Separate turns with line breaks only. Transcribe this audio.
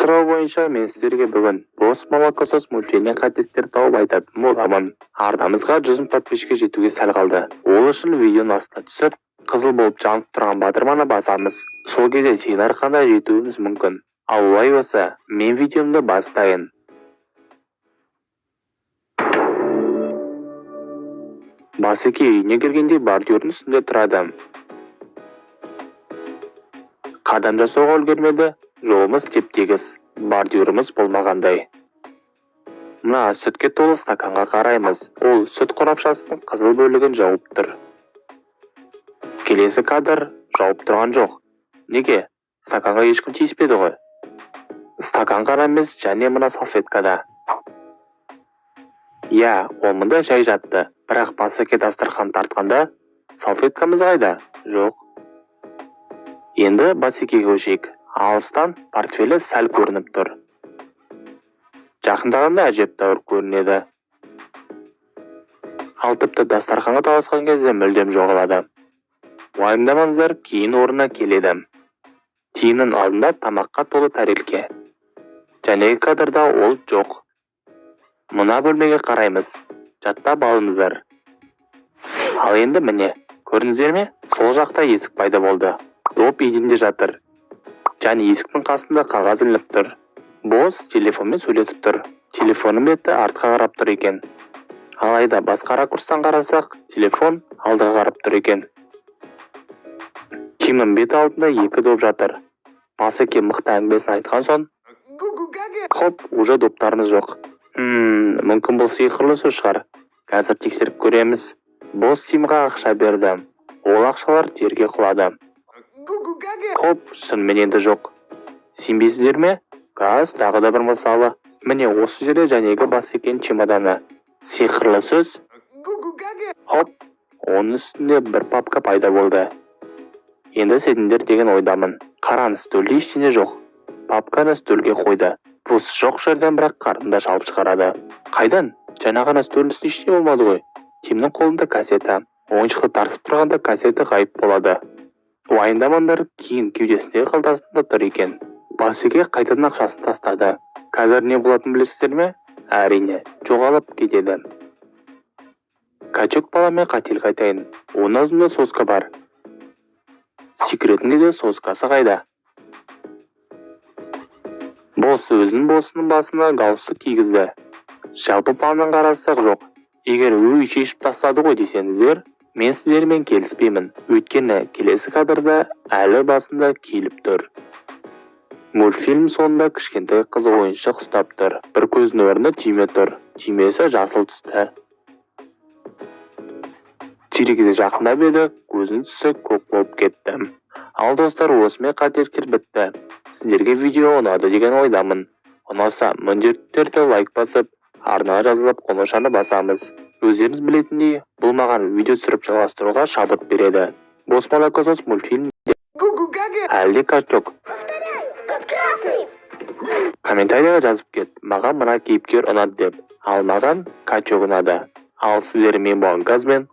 Сұрау бойынша мен сіздерге бүгін «Босс Молокосос» мультфильмінен қателіктер тауып айтатын боламын. Арнамызға 100 000 подписчикке жетуге сәл қалды. Ол үшін видеоның астына түсіп, қызыл болып жанып тұрған батырманы басамыз. Сол кезде сенің арқаңда жетуіміз мүмкін. Ал олай болса, мен видеомды бастайын. Басеке үйіне келгенде бордюрдің үстінде тұрады. Қадам жасауға үлгермеді, жолымыз теп-тегіс, бордюрымыз болмағандай. Мына сүтке толы стаканға қараймыз. Ол сүт қорапшасының қызыл бөлігін жауып тұр. Келесі кадр: жауып тұрған жоқ. Неге? Стаканға ешкім тиіспеді ғой. Стакан ғана емес, және мына салфетка да. Иә, ол мында жай жатты, бірақ Басеке дастархан тартқанда салфеткамыз қайда? Жоқ. Енді Басекеге көшейік. Алыстан портфелі сәл көрініп тұр, жақындағанда әжептәуір көрінеді, ал тіпті дастарханға таласқан кезде мүлдем жоғалады. Уайымдамаңыздар, кейін орнына келеді. Тиынның алдында тамаққа толы тәрелке. Жәнегі кадрда ол жоқ. Мына бөлмеге қараймыз, жаттап алыңыздар. Ал енді, міне, көрдіңіздер ме, сол жақта есік пайда болды. Доп еденде жатыр және есіктің қасында қағаз ілініп тұр. Босс телефонмен сөйлесіп тұр. Телефонның беті артқа қарап тұр екен. Алайда басқа ракурстан қарасақ, телефон алдыға қарап тұр екен. Тимнің бет алдында екі доп жатыр. Басеке мықты әңгімесін айтқан соң, хоп, уже доптарымыз жоқ. Мүмкін, бұл сиқырлы сөз шығар. Қазір тексеріп көреміз. Босс Тимға ақша берді. Ол ақшалар жерге құлады. Хоп, шынымен енді жоқ. Сенбейсіздер ме? Қазір тағы да бір мысалы. Міне, осы жерде жәнегі Басекенің чемоданы. Сиқырлы сөз. Хоп, оның үстінде бір папка пайда болды. Енді сендер деген ойдамын. Қараңыз, үстелде ештеңе жоқ. Папканы үстелге қойды. Босс жоқ жерден бірақ қарындаш алып шығарады. Қайдан? Жаңа ғана үстелдің үстінде ештеңе болмады ғой. Тимнің қолында кассета. Ойыншықты тартып тұрғанда кассета ғайып болады. Уайымдамаңдар, кейін кеудесіндегі қалтасында тұр екен. Басеке қайтадан ақшасын тастады. Қазір не болатынын білесіздер ме? Әрине, жоғалып кетеді. Качок баламен қателік айтайын. Оның аузында соска бар. Секіретін кезде соскасы қайда? Босс өзінің боссының басына галстук кигізді. Жалпы планнан қарасақ, жоқ. Егер «Өй, шешіп тастады ғой» десеңіздер, мен сіздермен келіспеймін. Өйткені келесі кадрда әлі басында киіліп тұр. Мультфильм соңында кішкентай қыз ойыншық ұстап тұр. Бір көзінің орнында түйме тұр. Түймесі жасыл түсті. Терезе жақындап еді, көзінің түсі көк болып кетті. Ал, достар, осымен қателіктер бітті. Сіздерге видео ұнады деген ойдамын. Ұнаса, міндетті түрде лайк басып, арнаға жазылып, қоңырашаны басамыз. Өздеріңіз білетіндей, бұл маған видео түсіріп жалғастыруға шабыт береді. «Босс Молокосос» мультфильм әлде качок? Комментарийға жазып кет, маған мына кейіпкер ұнады деп. Ал маған качок ұнады. Ал сіздермен болған Газмен.